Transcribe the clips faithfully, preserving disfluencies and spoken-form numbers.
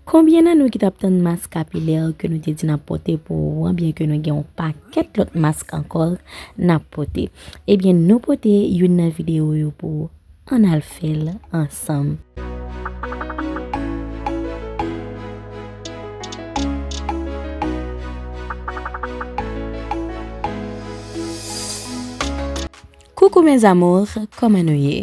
Konbyen nan nou ki t ap tann mask kapilè ke nou te di n ap pote pou ou an, byen ke nou gen yon pakèt lòt mask ankò n ap pote? Ebyen, nou pote youn nan videyo yo pou ou. Ann al fè l ansanm. Coucou mes amours, kòman nou ye?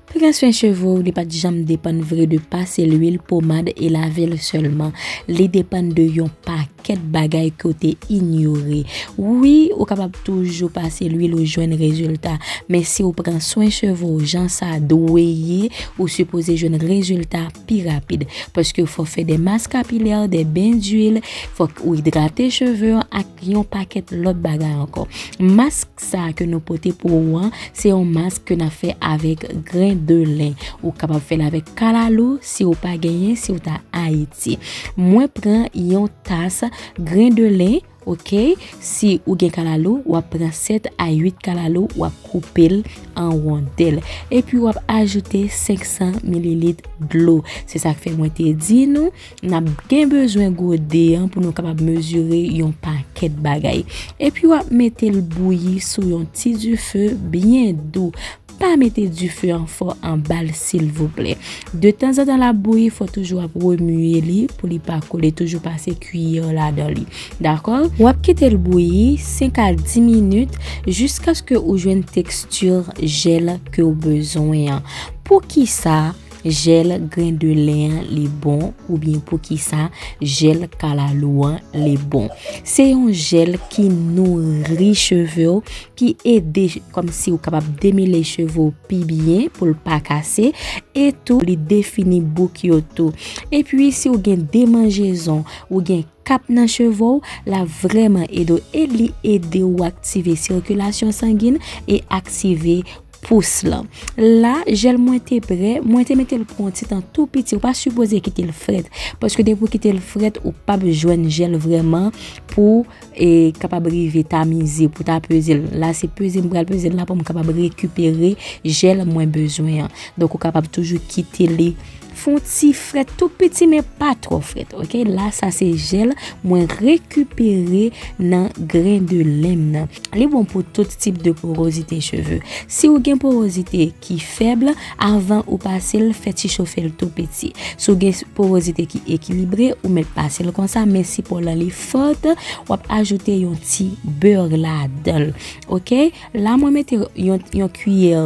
Pran swen cheve w, li pa t janm depann vre de pase lwil, pomad e lave l sèlman. Li depann de yon pakèt bagay ke w te inyore. Wi, ou kapab toujou pase lwil ou jwenn rezilta, men si w pran swen cheve w jan sa dwe ye, ou sipoze jwenn rezilta pi rapid. Paske fò w fè de mask kapilè, de ben dwil, fòk ou idrate cheve w ak yon pakèt lòt bagay ankò. Mask sa ke nou pote pou ou an, se yon mask ke n ap fè avèk grenn de len. Ou kapab fè l avèk kalalou, si ou pa genyen, si ou ta Ayiti. Mwen pran yon tas grenn de len, oke? Si ou gen kalalou, w ap pran sèt a uit kalalou, w ap koupe l an wondèl. Epi w ap ajoute senk san mililit dlo. Se sa k fè mwen te di nou, n ap gen bezwen gode an pou nou kapab mezire yon pakèt bagay. Epi w ap mete l bouyi sou yon ti dife byen dou. Pa mete dife an fò anba l, silvouplè. De tanzantan l ap bouyi, fò toujou ap remye li pou li pa kole, toujou pase kiyè ladan li. Dakò? W ap kite l bouyi senk a dis minit jiskaske ou jwenn teksti jèl ke w bezwen an. Poukisa jèl grenn de len an li bon, oubyen poukisa jèl kalalou an li bon? Se yon jèl ki nouri cheve w, ki ede kòmsi w kapab demele cheve w pi byen pou l pa kase, e tou li defini bouk yo tou. Epi si w gen demanjezon, ou gen kap nan cheve w, l ap vrèman ede w, e li ede w aktive sikilasyon sangin e aktive pous lan. La, jèl mwen te prè, mwen te mete l pou yon ti tan tou piti, ou pa sipoze kite l frèt, paske depi w kite l frèt, ou p ap jwenn jèl vrèman pou, e, kapab rive tamize, pou ta peze l. La, se peze m pral peze l la pou m kapab rekipere jèl mwen bezwen an. Donk, ou kapab toujou kite li fè yon ti frèt tou piti, men pa twò frèt, oke? La, sa se jèl mwen rekipere nan grenn de len m nan. Li bon pou tout tip de porozite cheve. Si w gen porozite ki fèb, avan ou pase l, fè ti chofe l tou piti. Si w gen porozite ki ekilibre, ou mèt pase l konsa, men si po lan li fòt, w ap ajoute yon ti bè ladan l. Oke? La, mwen mete yon, yon kiyè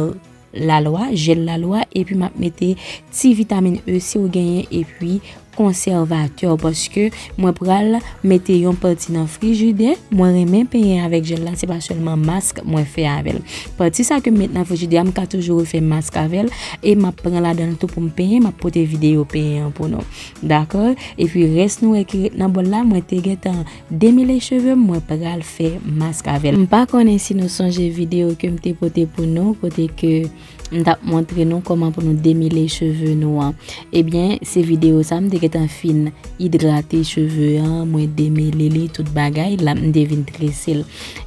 lalwa, jèl lalwa, epi m ap mete ti vitamin E si w genyen, epi konsèvatè, paske mwen pral mete yon pati nan frijidè. Mwen renmen penyen avèk jèl la, se pa sèlman mask mwen fè avè l. Pati sa ke m met nan frijidè a, m ka toujou refè mask avè l, e m ap pran ladan l tou pou m penyen, m ap pote videyo penyen an pou nou. Dakò? Epi rès nouri ki ret nan bòl la, mwen te gentan demele cheve m, mwen pral fè mask avè l. M pa konnen si nou sonje videyo ke m te pote pou nou, kote ke m t ap montre nou kòman pou nou demele cheve nou an. Ebyen, se videyo sa m te gentan fin idrate cheve an, mwen demele li, tout bagay, la m te vin trese l.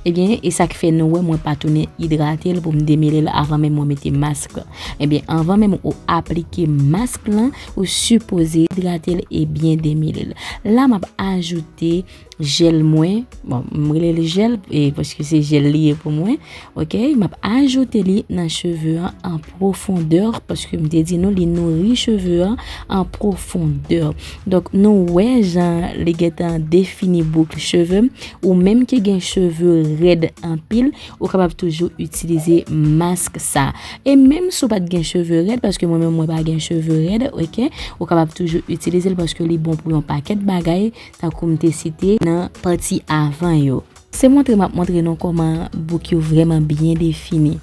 Ebyen, e sa k fè nou wè mwen pa tounen idrate l pou m demele l avan menm mwen mete mask. Ebyen, avan menm ou aplike mask lan, ou sipoze idrate l e byen demele l. La, m ap ajoute jèl mwen. Bon, m rele l jèl, e, paske se jèl li ye pou mwen. Oke, m ap ajoute li nan cheve an an pwofondè, paske m te di nou li nouri cheve an an pwofondè. Donk, nou wè jan li gentan defini bouk cheve m. Ou menm ki gen cheve rèd anpil, ou kapab toujou itilize mask sa. E menm si w pa t gen cheve rèd, paske mwen menm mwen pa gen cheve rèd, oke, ou kapab toujou itilize l paske li bon pou yon pakèt bagay, tankou m te site nan pati avan yo. Se montre m ap montre nou kòman bouk yo vrèman byen defini.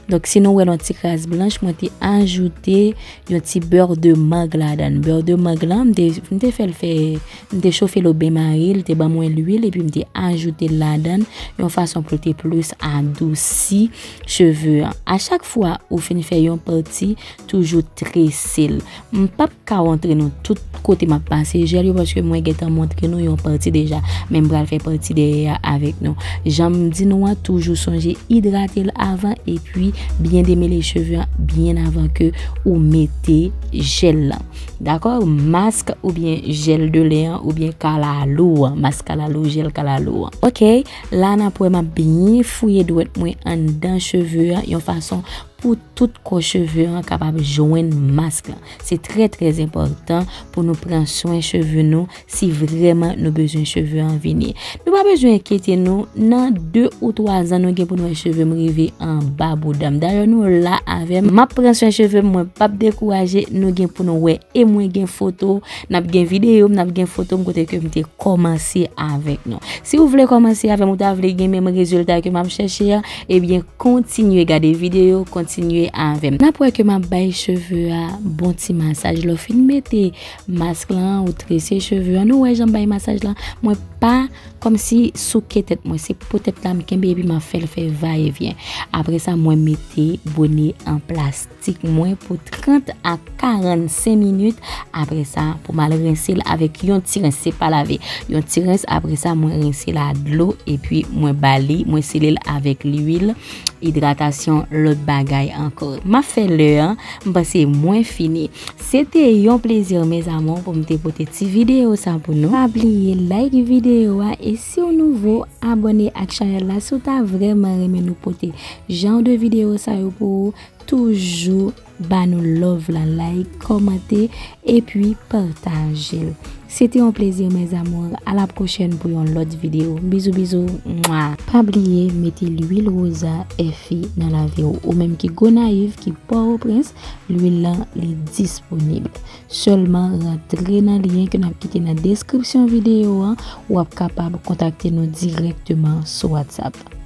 Donk, si nou wè yon ti kras blanch, mwen te ajoute yon ti bè de mang ladan l. Bè de mang lan, m te, m te fè l fè, m te chofe l o ben mari, l te ban mwen lwil, epi m te ajoute l ladan l, yon fason pou l te plis adousi cheve an. A chak fwa ou fin fè yon pati, toujou trese l. M p ap ka montre nou tout kote m ap pase jèl yo, paske mwen gentan montre nou yon pati deja, men m pral fè pati dèyè a avèk nou. Jan m di nou an, toujou sonje idrate l avan, epi Byen demele cheve an byen avan ke ou mete jèl lan. Dakò? Mask oubyen jèl de len an oubyen kalalou an. Mask kalalou, jèl kalalou an. Ok, la n ap wè m ap byen fouye dwèt mwen anndan cheve an yon fason pou tout kò cheve an kapab jwenn mask lan. Se trè, trè enpòtan pou nou pran swen cheve nou si vrèman nou bezwen cheve an vini. Nou pa bezwen enkyete nou, nan de ou twa zan nou gen pou nou wè cheve m rive anba bouda m. Dayè nou la avè m, m ap pran swen cheve m, mwen p ap dekouraje, nou gen pou nou wè. E mwen gen foto, n ap gen videyo m, n ap gen foto m kote ke m te kòmanse avèk nou. Si w vle kòmanse avè m, ou ta vle gen menm rezilta ke m ap chèche a, ebyen kontinye gade videyo, kontinye avè m. N ap wè ke m ap bay cheve a bon ti masaj. Lè w fin mete mask lan, ou trese cheve an, nou wè jan m bay masaj lan, mwen pa kòmsi souke tèt mwen, se po tèt la m kenbe epi m ap fè l fè vayevyen. Apre sa, mwen mete bone an plas tik mwen pou trant a karannsenk minit. Apre sa, pou m al rense l avèk yon ti rens, se pa lave, yon ti rens. Apre sa, mwen rense l a dlo, epi mwen ba li, mwen sele l avèk lwil idratasyon, lòt bagay ankò. M ap fè lè an, m panse mwen fini. Se te yon plezi, mes amours, pou m te pote ti videyo sa pou nou. Pa bliye like videyo a, e si w nouvo, abòne ak chanèl la si w ta vrèman renmen nou pote jan de videyo sa yo pou ou. Toujou ba nou love la, like, kòmante, epi pataje l. Se te yon plezi, mes amours. A la pwochèn pou yon lòt videyo. Bizou, bizou. Mwa. Pa bliye mete lwil Rosa F I nan lavi w. Ou menm ki Gonayiv, ki Pòtoprens, lwil lan li disponib. Sèlman rantre nan lyen ke n ap kite nan deskripsyon videyo an, w ap kapab kontakte nou dirèkteman sou WhatsApp.